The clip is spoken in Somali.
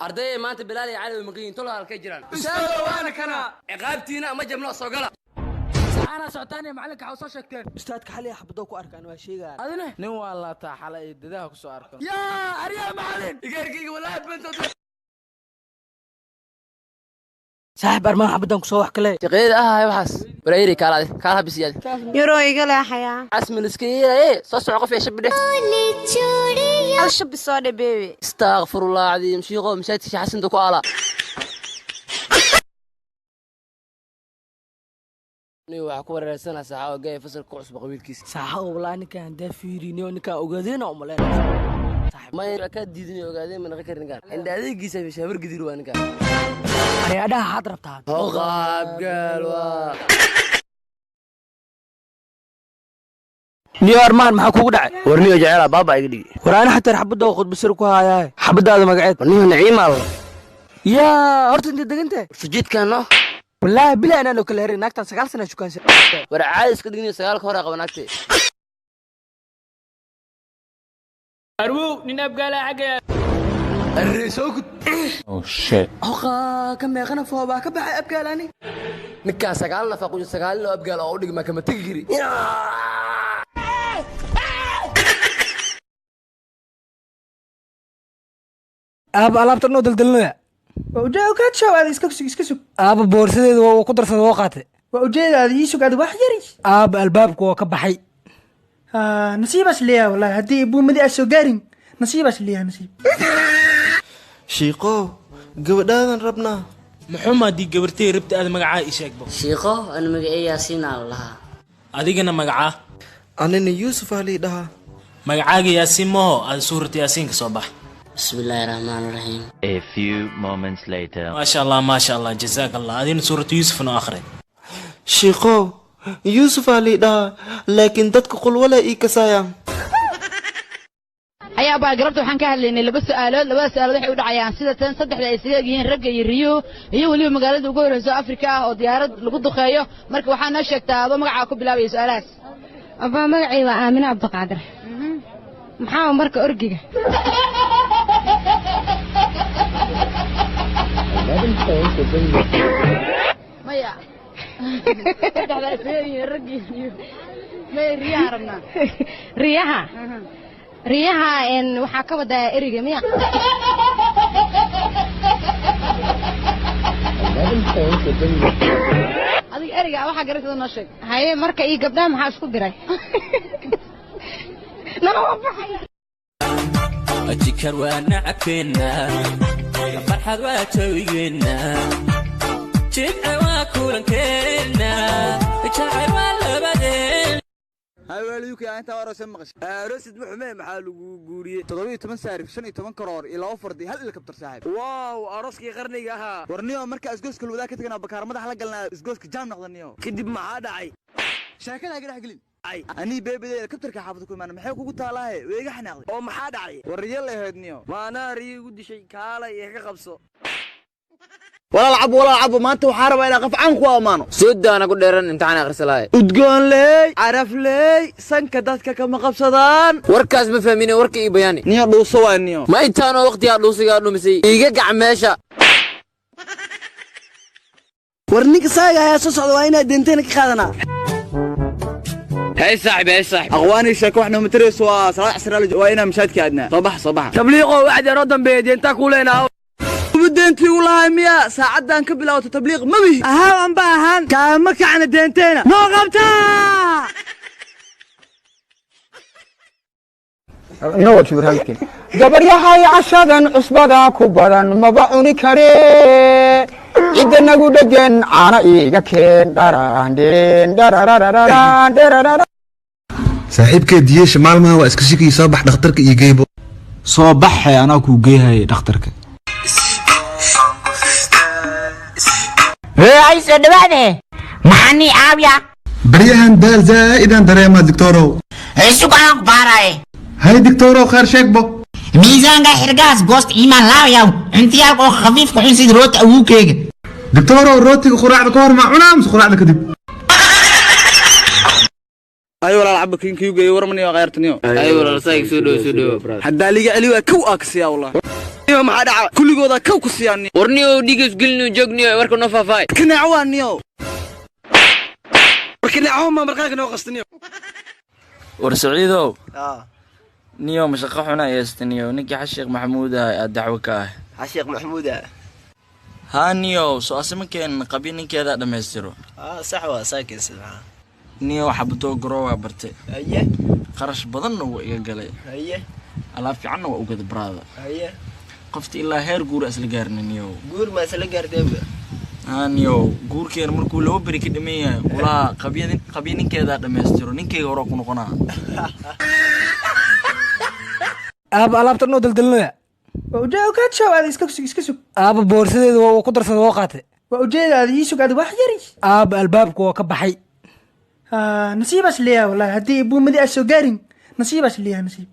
Ardayda maanta Bilaal iyo Cali way maqan yihiin, tolo halkay jiraan? Ustaado, waana kana ciqaabtiina ma jabno, soo gala. Saxaana socotaan ee macalinka waxaa soo sheegteen. Ustaadka xalay xabadoo ku arkaan waa sheegaa. Adine? Nin waa laataa xalay iyo dadaha ku soo arko. Yaa aryaa macalin igaarkayga, walaahi bentood. Saaxiib, armaan xabadan kusoo wax kale. Shaqeeda ah waxaas wareeri kaalaade kaal habisiyaade. Yaroo iga leexayaa. Casmi liska yeelaye, soo soco qof ee shabidhe. Hal shabi soo dhe, beebe. Astaghfirullah cadiim, shiiqo masaajidka Sheekh Xasan ku ala ni waxaa ku wareersanaa saaxa oo gay fasalka ku cusub qabiilkiisa. Saaxa oo walaa ninkaan hadaa fiiriniyo ninkaan ogaadeen oo umaleyn. Ma ka diidin ogaadeen, ma naqan karin ninkaan indha adeegiisa shabar gidir waa ninkaan. Ariadhaha xaad rabtaa. Hoqaabgaal waa. Niyo armaan, maxaa kugu dhacay? Warniyo jecela baaba iga dhigi. War ana xataa xabadda oo khudbasir ku hayaa. Xabadaada magaceed? Warniyo Naciimaal. Yaa horta inta degantay? Sujiidkan no. Wallaahi bilaa inaan oo kala herin naagtan 9 sana shukaansa. War caadi iska dhigniyo, 9-ka hore qaba naagtay. Arwow, nin abgaala xagga. Arre soo gud. Hoqa ka meeqana foobaa ka baxay abgaalaani. Ninkaan 9 nafa qujo, 9 oo abgaal oo u dhigma kama tegi kari. Aaba, alaabta noo daldalinaya. Waa ujeeda kaad aada iska sug, iska sug. Aaba, boorsadeeda waa ku darsada, waa qaatay. Waa ujeeda aada ii sug, aada wax yari. Aaba, albaabka waa ka baxay. Nasiibaas leeyahay wallahi, haddii buumadi aad soo gaarin nasiibaas leeyahay, nasiib. Shiiqow, gabadhaadan rabnaa. Muxuuma haddii gabartay rabta aad magacaa ii sheegbo. Shiiqo, ana magacee Yaasiin aan lahaa. Adigana magacaa? Anina Yuusuf aa lii dhahaa. Magacaaga Yaasiin maho, aad suurata Yaasiin ka soo bax. Bismillaahi raxmaani raxiim. A few moments later. Maasha Allah, maasha Allah, jazaak Allah. Adina suuratu Yuusuf noo akhri. Shiiqow, Yuusuf aa lii dhahaa, laakiin dadka qulwala ii kasaayaan. Ayaa baa galabta waxaan ka hadlaynay laba su'aalood. Labada su'aalood waxay u dhacayaan sida tan: saddexda ay isaga yihiin ragga iyo riyuhu, iyo weliba magaalada ugu horreysa oo Afrika ah oo diyaarad lagu duqeeyo. Marka waxaa noo sheegtaa adoo magacaa ku bilaabaya su'aalahaas. Abaa, magacay waa Aamine Cabdiqaadir. Maxaa marka orgiga? Maya, saddexda ay isaga yihiin ragga iyo riyuhu, maya, riyaha rabnaa. Riyaha, riyaha waxaa ka wadaa eriga miya? Adiga eriga waxaa garantada noo sheeg. Haye, marka iyo gabdhaha maxaa isku diray? Nala waa baxay. Jikar waa nacabkeenna, farxad waa jawigeenna, jimce waa kulankeenna, jacayl waa labadeen. Hawaaliyuka intaa aroos maqashay? Aroosid muxume, maxaa lagu guuriyey? 17 saarif, 15 karoor iyo 2 fardi, hal helikobtar saaxiib. Wow, arooskii qarniga ahaa. Warniyo, marka isgoyska luwadaa ka taganaa bakaar madax la galnaa, isgoyska jaam noqdaniyo. Kadib maxaa dhacay? Sheekada haga dhex gelin. Anii beebede helikobtarka xaafada ku imaana, maxay kugu taalaahe? Way iga xanaaqday. Oo maxaa dhacay? War riyo la ahayd niyo. Maanaa riyo igu dishay, kaalay ee ka qabso. Walaal cabo, walaal cabo, maanta waxaa rabaa inaa qof caan ku ammaano. Soo daana ku dheeran imtixaan akhrisan lahay. Udgoon leey, caraf leey, sanka dadka kama qabsadaan. Warkaas ma fahmine, warka ii bayaani. Niyo dhuuso waa niyo. Ma intaanoo waqtigaa dhuusigaa dhumisay, iiga gac meesha. War ninka saaga ayaa soo socda, waa inaa deentayna ka qaadanaa. Hey saaxib, hey saaxib. Aqwaani, sheeko wax nooma tarayso, waa salaad casraal, waa inaa mashaadka aadnaa. Soo baxa, soo baxa. Tabliiqo waxaad yaroo dambeeya deentaa ku leenaa. Kuma deentii u lahaa miya? Saacaddan ka bilaawato tabliiq mabihi. Ahaa anba ahaan kaama kacna, deentayna noo qabtaa. Gabaryahay, cashadan cusbada ku badan maba cuni kare, cidda nagu dhegen caana iiga keen dharaan dhararararaan dhararara. Saaxiibkee diyeesha maalmaha waa iska shikii, soo bax dhakhtarka iyo geybo. Soo baxay, anaa kuu geehaya dhakhtarka. Ay, soo dhawaade, maxaa caawiya? Baryahan daal zaa'idaan dareemaa, doctorow. Sug, aan ku baaraye. Hay doctorow, khayr sheegbo. Miisaanka xirgaas goost iimaan laawayaw, cuntiyaalka oo khafiif ku cun sida rooti awuukeyga. Doctorow, rootiga quraacda ka hor maa cunaa mise quraacda kadib? Ay walaal cabo, kiin geeyo warmaniyo khayrtaniyo. Ay walaal saayig, soo dhow, soo dhow. Haddaa liga celi waa kow aa kasiyaa wallah. Niyo, maxaa dhaca? Kulligooda kaw ku siiyaan. War niyo, dhiigas gelino, joogniyo, warka noo faahfaahay. Kanaaco waa niyo. War kanaaco ma marqaanka noo qastaniyo. War Saciidow, niyo mashaqo xuna haysta niyo. Ninkii Xasheekh Maxamuud ah aad dacwo ka ah. Xasheekh Maxamuud ah? Haa niyo, soo asimakeen qabyo ninkeeda dhammaystiro. Ah, sax, waa saakiis maxaa. Niyo, xabadoo garowaa bartay. Qarash badanna wuu iga galay. Alaab fiicanna waa ugada baraada. Qofta ilaa heer guura isla gaarna niyo. Guur ma isla gaarteenba? Haa niyo, guurkeena markuu 2 beri ka dhiman yahay kulaha qabyo ninkeedaa dhammaystiro, ninkayga hore ku noqonaa. Aaba, alaabta noo daldalnaya. Waa ujeeda, ukaad aad iska sug, iska sug. Aaba, boorsadeedu waa uu ku darsada, oo qaatay. Waa ujeeda, aad ii sug, aad wax yari. Aaba, albaabku waa ka baxay. Nasiibaas leeyahay wallahi, haddii buumadi aad soo gaarin, nasiibaas leeyahay, nasiib.